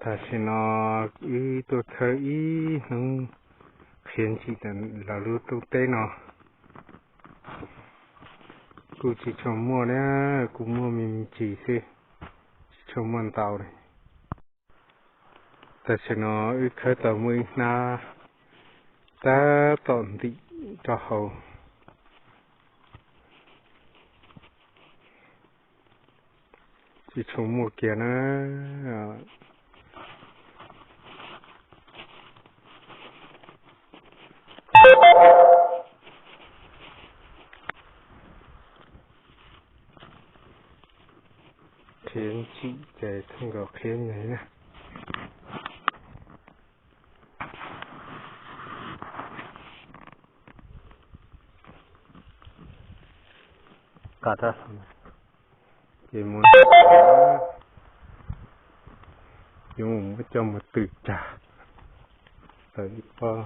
Tam sim no wb tuaj khawb ib hnub qhiav ntsim los lub rooj teb no, kuj tsis tshua muaj na, kuj muaj me me ntsis xwb, tsis tshua muaj ntau li. Tam sim no wb khawb tau muaj ib hnab tab tom ntim rau hauv, tsis tshua muaj kiag na. Qhiav ntsim ces txheej nkaus qhiav nyeg na. Ces mus, yuav mus muab coj mus twm cag tawm ib pob.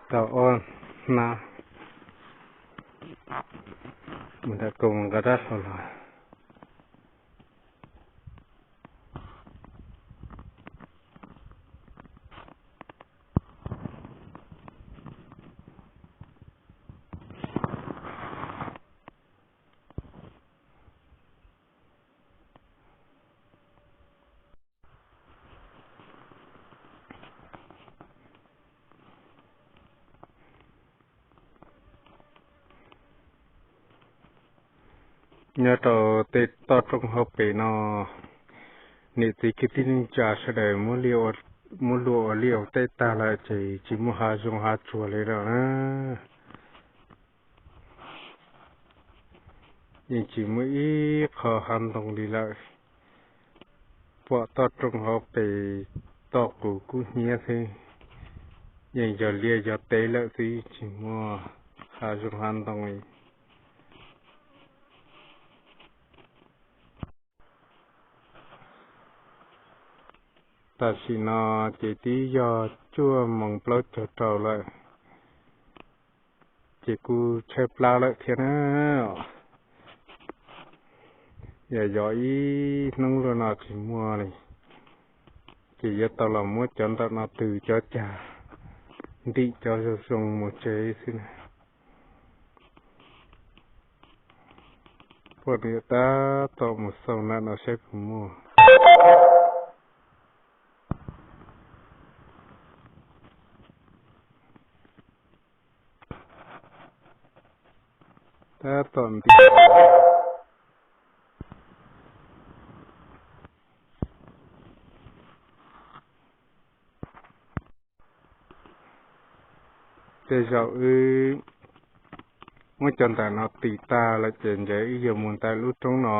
Tau ob hnab, mus nram koog nqa rab hlau los. Nyob rau tej toj roob hauv pes no, niam txiv kwv tij neej tsa sawv daws muab luag ua liaj ua teb tag lawm ces tsis muaj hav zoov hav tsuag li lawm na. Yeej tsis muaj ib qho hav ntoo li lawm. Pom toj roob hauv pes toj qus kub hnyiab xwb, yeej yog liaj yog teb lawm xwb, tsis muaj hav zoov hav ntoo li. Tam sim no ces twb yog cuaj moos plaub caug rau lawm, ces kuj tshaib plab lawm thiab na. Yog yog ib hnub luaj no tsis muaj li, ces yuav tau los muab cov ntawm no twm cov cag, ntim cov zoo zoo mus tsev xwb na. Poj niam tab tom mus xauj ntawm no saib puas muaj. Tab tom ntim. Tej zaum wb muab cov ntawm no twm tag lawm ces ntshe wb yuav mus ntawm lub roob no,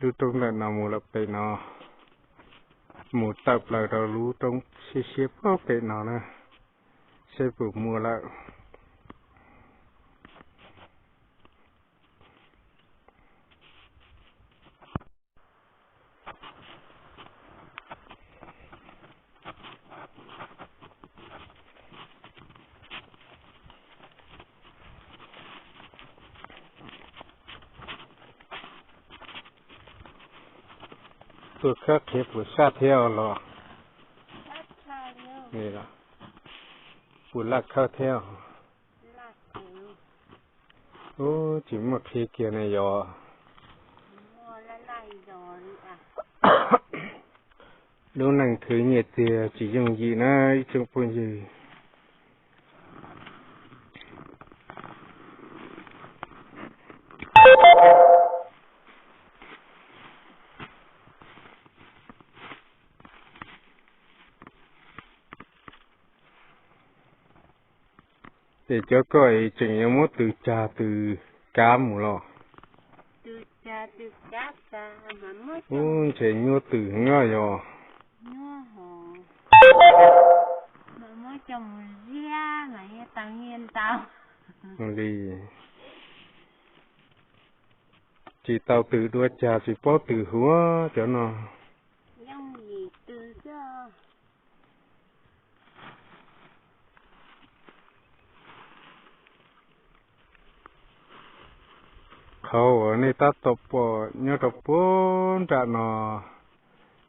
lub roob ntawm no mus lawm pem no, mus tawm plaws rau lub roob siab siab pem no na, saib puas muaj lawm. Tuaj khawb qhiav puas saj thiab os los? Puas laj khawb thiab? Ub, tsis muaj qhia kiag ne yog. Lub neej khwv nyiaj txiag tsis yooj yim na ib tsoom phooj ywg. Ces cov koj es tseem yuav muab tws cag tws kav mus los? Ub, ntshe nyuaj tws heev yog. Li, tsis tau tws dua cag tsis paub tws huv cov no. Qhov uas nej tab tom pom nyob rau puag nram no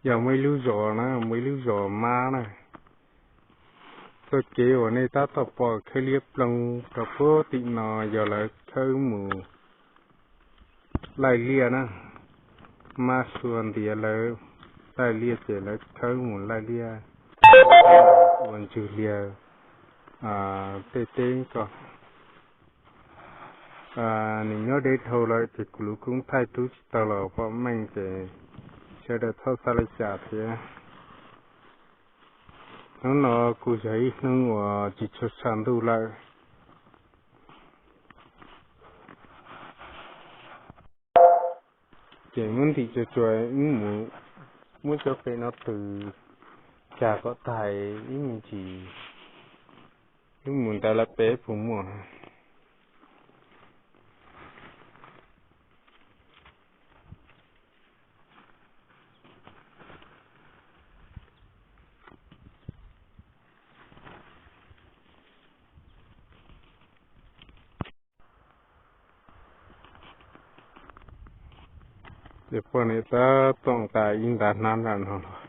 yog muaj ib lub zos na, muaj ib lub zos mab na. Txoj kev uas nej tab tom pom khawb liab ploog rau puag tim no yog lawv khawb mus laij liaj na. Mab sua ntiav lawv laij liaj ces lawv khawb mus laij liaj ua ntswg liag tej teb ko. Nws nyob deb dhau lawm ces kuv lub koob thaij rub tsis tau los pom meej ces sawv daws txhob xav li cas thiab. Hnub no kuj yog ib hnub uas tsis tshua tshav ntuj lawm. Ces muab ntim tsuag tsuag, muab cov pem no tws cag kom tag, ib me ntsis wb mus ntawd lawm peb puas muaj. Ces poj niam tab tom nqa ib nta hnab nram no los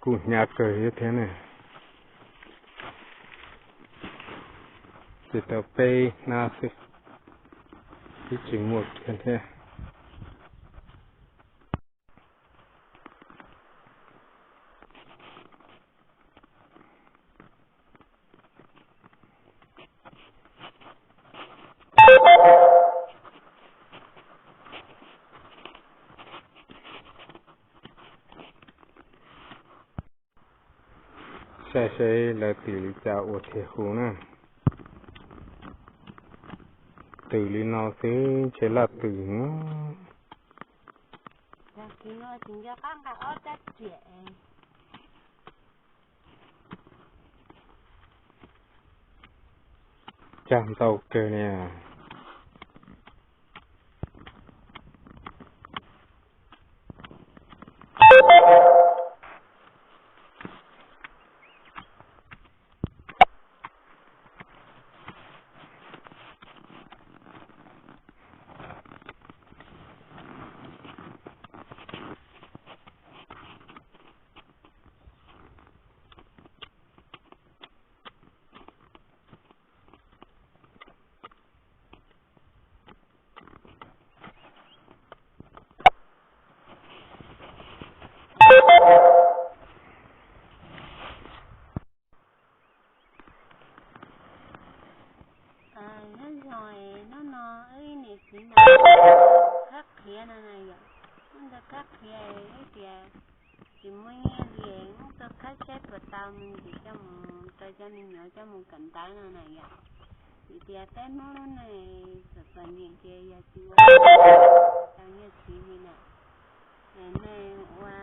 kuj hnyav kawg thiab ne. Ces tau peb hnab xwb, twb tsis muaj kiag thiab. Saib seb lawv tws li cas ua thiaj huv na. Tws li no xwb ntshe laj tws. Cag ntau kawg niag. Nyob zoo, hnub no wb niam txiv ntawd khab qhiav no na yom, wb ntawd khab qhiav wb tias tsis muaj nyiaj li, wb tuaj khab saib puas tau me ntsis coj mus rau cov me nyuam coj mus kawm ntawv no na yom. Vim tias peb Hmoob lub neej txom txom nyem ces yog tsis ua tau nyiaj txiv li na. Es nej ua,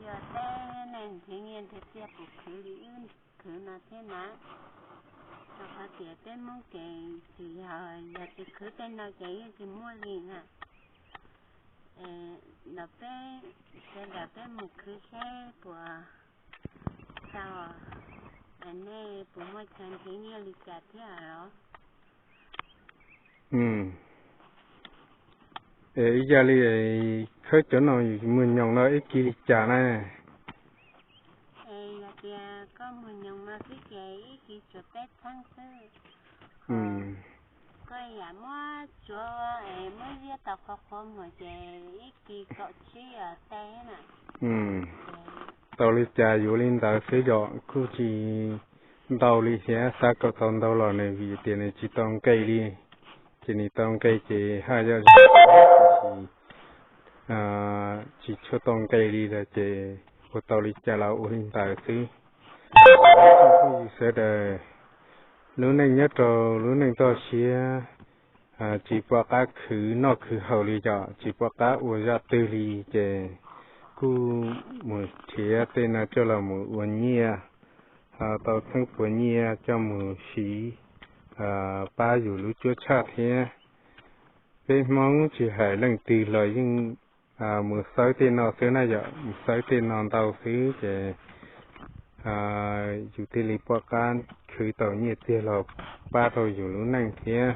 yog peb neeg nrhiav nyiaj nrhiav txiaj puas khwv li wb khwv no thiab na. Rau qhov tias peb Hmoob ces tsis yog, yog tsis khwv tej no ces yeej tsis muaj li na. Es los peb sawv daws peb mus khwv saib puas tau, nej puas muaj chaw nrhiav nyiaj li cas thiab los? Es ib yam li khawb cov no yus muag nyoos no ib kis li cas na? Es yog tias koj muag nyoos no xwb ces ib kis tsuas peb txheeb xwb. Yam muab tsuav es muab ziab tau qhov qhuav mus ces ib kis kaum tsib os tej na. Tau li cas yuav li ntawd xwb yom, kuj tsis ntau li thiab, xav kom tau ntau los nws vim tias nws tsis tau nqe li, ces nws tau nqe ces haj yam zoo, tiam sis tsis tshua tau nqe li lawm ces ua tau li cas los ua li ntawd xwb. Phooj ywg sawv daws, lub neej nyob rau lub neej toj siab, tsis pom qab khwv noj khwv haus li yom, tsis pom qab ua zaj twg li ces kuj mus nrhiav tej no coj los mus ua nyiaj, ho tau txheeb puas nyiaj coj mus siv pab yus lub cuab tshaj thiab. Peb Hmoob tsis hais leej twg los yeej mus xawb tej no xwb na yom, mus xawb tej no ntau xwb ces yus thiaj li pom qab khwv tau nyiaj txiag los pab rau yus lub neej thiab.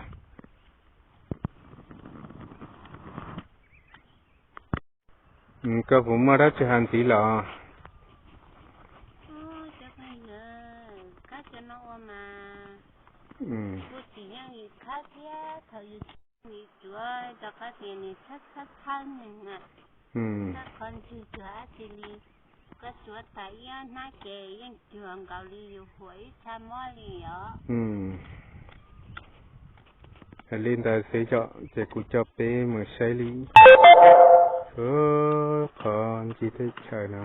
Koj puas muaj dab tsi hais ntxiv los? Kab cov no ua mas kuj tsis yeej yus khawb thiab, thaum yus tsuav rau qhov tias nws txhawb txhawb txhawb nws na. Txhawb qhov ntswg cuag dab tsi li, koj tsuav tas ib ob hnab ces yeej cuag nkaus li yus huam ib tshab mob li os. Li ntawd xwb yom, ces kuv coj peb mus saib li qhov ncig teb chaws no.